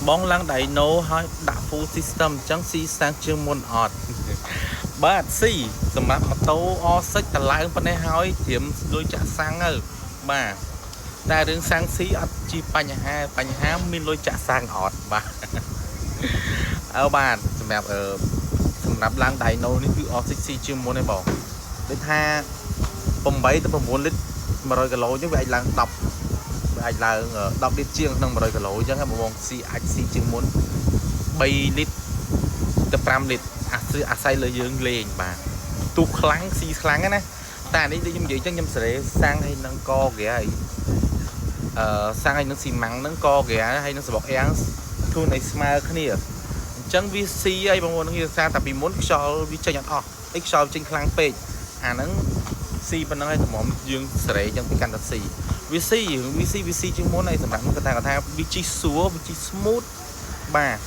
បងឡើង dyno ហើយដាក់ full system អញ្ចឹងស៊ីសាំងជាងមុនអត់ បាទស៊ីសម្រាប់ម៉ូតូ R6 តឡើងប៉ុណ្ណេះហើយត្រៀមលុយចាក់សាំងទៅបាទតែរឿងសាំងស៊ីអត់ជាបញ្ហាបញ្ហាមានលុយចាក់សាំងអត់បាទ អើបាទសម្រាប់អឺសម្រាប់ឡើង dyno នេះគឺ R6 ស៊ីជាងមុនឯងបងដូចថា8ទៅ9លីត្រ100គីឡូអញ្ចឹងវាអាចឡើង10វាអាចឡើង10លីត្រជាងក្នុង100គីឡូអញ្ចឹងបងបងស៊ីអាចស៊ីជាងមុន3លីត្រទៅ5លីត្រអាស្រ័យអាស្រ័យលើយើងលេងបាទទុះខ្លាំងស៊ីខ្លាំងណាតែអានេះដូចខ្ញុំនិយាយអញ្ចឹងខ្ញុំសេរីសាំងហើយនឹងកហ្គាហើយអឺសាំងហើយនឹងស៊ីម៉ាំងនឹងកហ្គាហើយនឹងសបកអៀងធូនឲ្យស្មើគ្នាអញ្ចឹងវាស៊ីហើយបងប្អូននឹងវាសារតែពីមុនខ្យល់វាចេញអត់អស់អីខ្យល់ចេញខ្លាំងពេកអាហ្នឹងស៊ីប៉ុណ្្នឹងហើយតម្រាំយើងសេរីអញ្ចឹងពីកាន់តែស៊ីវាស៊ីវាស៊ីវាស៊ីជាងមុនហើយសម្រាប់ខ្ញុំគាត់ថាគាត់ថាវាជីស្រួលវាជី smooth បាទ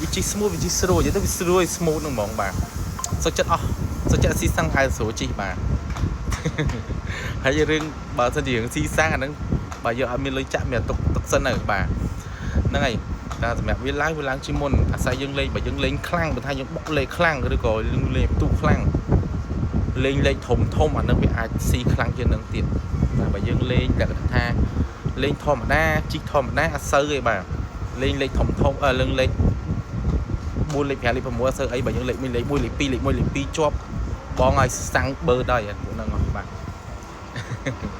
វាជី smooth វាជីស្រួលនិយាយទៅវាស្រួល smooth ហ្នឹងហ្មងបាទសុខចិត្តអស់សុខចិត្តស៊ីសាំងហើយស្រួលជីបាទ ហើយរឿងបើសិនជារឿងស៊ីសាំងអាហ្នឹងបើយើងអត់មានលុយចាក់មានទុកទុកសិនទៅបាទហ្នឹងហើយតែសម្រាប់វាឡើងវាឡើងជាងមុនអាស្រ័យយើងលេងបើយើងលេងខ្លាំងបើថាយើងបុកលេងខ្លាំងឬក៏យើងលេងផ្ទុះខ្លាំងលេងលេខធំធំអាហ្នឹងវាអាចស៊ីខ្លាំងជាងនឹងទៀតតែបើយើងលេងលក្ខណៈថាលេងធម្មតាជីកធម្មតាអត់សូវទេបាទលេងលេខធំធំអឺលេងលេខ4លេខ5លេខ6អត់សូវអីបើយើងលេខ1លេខ1លេខ2លេខ1លេខ2ជាប់បងឲ្យសាំងបឺដល់ពួកហ្នឹងបាទ។